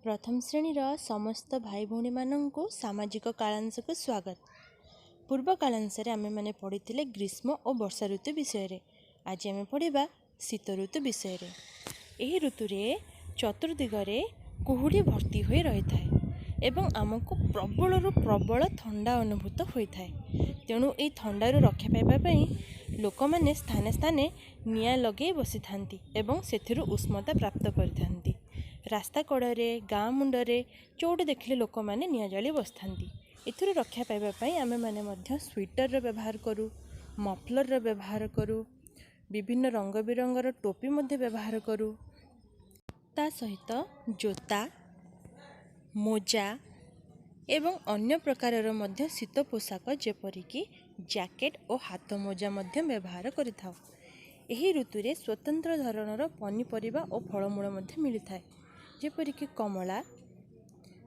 ପ୍ରଥମ ଶ୍ରେଣୀର ସମସ୍ତ ଭାଇ ଭଉଣୀମାନଙ୍କୁ ସାମାଜିକ କାଳାଂଶକୁ ସ୍ୱାଗତ। ପୂର୍ବ କାଳାଂଶରେ ଆମେମାନେ ପଢ଼ିଥିଲେ ଗ୍ରୀଷ୍ମ ଓ ବର୍ଷା ଋତୁ ବିଷୟରେ। ଆଜି ଆମେ ପଢ଼ିବା ଶୀତ ଋତୁ ବିଷୟରେ। ଏହି ଋତୁରେ ଚତୁର୍ଦିଗରେ କୁହୁଡ଼ି ଭର୍ତ୍ତି ହୋଇ ରହିଥାଏ ଏବଂ ଆମକୁ ପ୍ରବଳରୁ ପ୍ରବଳ ଥଣ୍ଡା ଅନୁଭୂତ ହୋଇଥାଏ। ତେଣୁ ଏହି ଥଣ୍ଡାରୁ ରକ୍ଷା ପାଇବା ପାଇଁ ଲୋକମାନେ ସ୍ଥାନେ ସ୍ଥାନେ ନିଆଁ ଲଗାଇ ବସିଥାନ୍ତି ଏବଂ ସେଥିରୁ ଉଷ୍ମତା ପ୍ରାପ୍ତ କରିଥାନ୍ତି। ରାସ୍ତା କଡ଼ରେ, ଗାଁ ମୁଣ୍ଡରେ ଯେଉଁଠି ଦେଖିଲେ ଲୋକମାନେ ନିଆଁ ଜାଳି ବସିଥାନ୍ତି। ଏଥିରୁ ରକ୍ଷା ପାଇବା ପାଇଁ ଆମେମାନେ ମଧ୍ୟ ସ୍ୱିଟରର ବ୍ୟବହାର କରୁ, ମଫଲରର ବ୍ୟବହାର କରୁ, ବିଭିନ୍ନ ରଙ୍ଗ ବିରଙ୍ଗର ଟୋପି ମଧ୍ୟ ବ୍ୟବହାର କରୁ। ତା ସହିତ ଜୋତା, ମୋଜା ଏବଂ ଅନ୍ୟ ପ୍ରକାରର ମଧ୍ୟ ଶୀତ ପୋଷାକ ଯେପରିକି ଜ୍ୟାକେଟ୍ ଓ ହାତ ମୋଜା ମଧ୍ୟ ବ୍ୟବହାର କରିଥାଉ। ଏହି ଋତୁରେ ସ୍ୱତନ୍ତ୍ର ଧରଣର ପନିପରିବା ଓ ଫଳମୂଳ ମଧ୍ୟ ମିଳିଥାଏ, ଯେପରିକି କମଳା,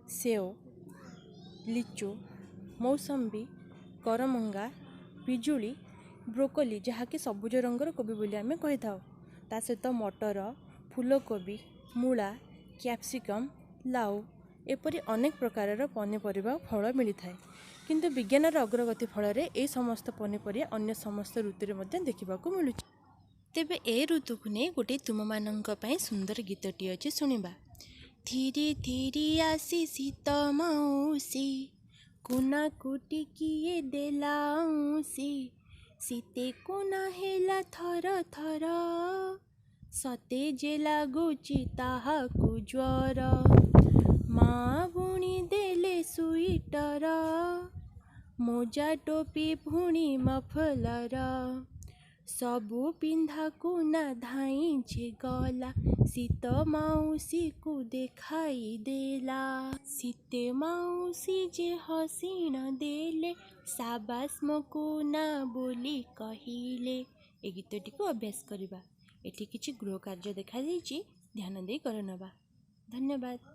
ସେଓ, ଲିଚୁ, ମୌସମ୍ବି, କରମଙ୍ଗା, ପିଜୁଳି, ବ୍ରୋକୋଲି, ଯାହାକି ସବୁଜ ରଙ୍ଗର କୋବି ବୋଲି ଆମେ କହିଥାଉ। ତା ସହିତ ମଟର, ଫୁଲକୋବି, ମୂଳା, କ୍ୟାପ୍ସିକମ୍, ଲାଉ ଏପରି ଅନେକ ପ୍ରକାରର ପନିପରିବା ଓ ଫଳ ମିଳିଥାଏ। କିନ୍ତୁ ବିଜ୍ଞାନର ଅଗ୍ରଗତି ଫଳରେ ଏହି ସମସ୍ତ ପନିପରିବା ଅନ୍ୟ ସମସ୍ତ ଋତୁରେ ମଧ୍ୟ ଦେଖିବାକୁ ମିଳୁଛି। ତେବେ ଏ ଋତୁକୁ ନେଇ ଗୋଟିଏ ତୁମମାନଙ୍କ ପାଇଁ ସୁନ୍ଦର ଗୀତଟିଏ ଅଛି, ଶୁଣିବା। ଧୀରେ ଧୀରେ ଆସି ଶୀତ ମାଉସୀ, କୁନାକୁ ଟିକିଏ ଦେଲା ଆଉଁସି। ଶୀତେ କୁନା ହେଲା ଥର ଥର, ସତେ ଯେ ଲାଗୁଛି ତାହାକୁ ଜ୍ୱର। ମା ବୁଣି ଦେଲେ ସୁଇଟର, ମୋଜା ଟୋପି ପୁଣି ମଫଲର। ସବୁ ପିନ୍ଧା କୁନା ଧାଇଁଛି ଗଲା, ଶୀତ ମାଉସୀକୁ ଦେଖାଇ ଦେଲା। ଶୀତେ ମାଉସୀ ଯେ ହସିଣ ଦେଲେ, ସାବାସ ମୋ କୁନା ବୋଲି କହିଲେ। ଏ ଗୀତଟିକୁ ଅଭ୍ୟାସ କରିବା। ଏଠି କିଛି ଗୃହ କାର୍ଯ୍ୟ ଦେଖାଯାଇଛି, ଧ୍ୟାନ ଦେଇ କରିନେବା। ଧନ୍ୟବାଦ।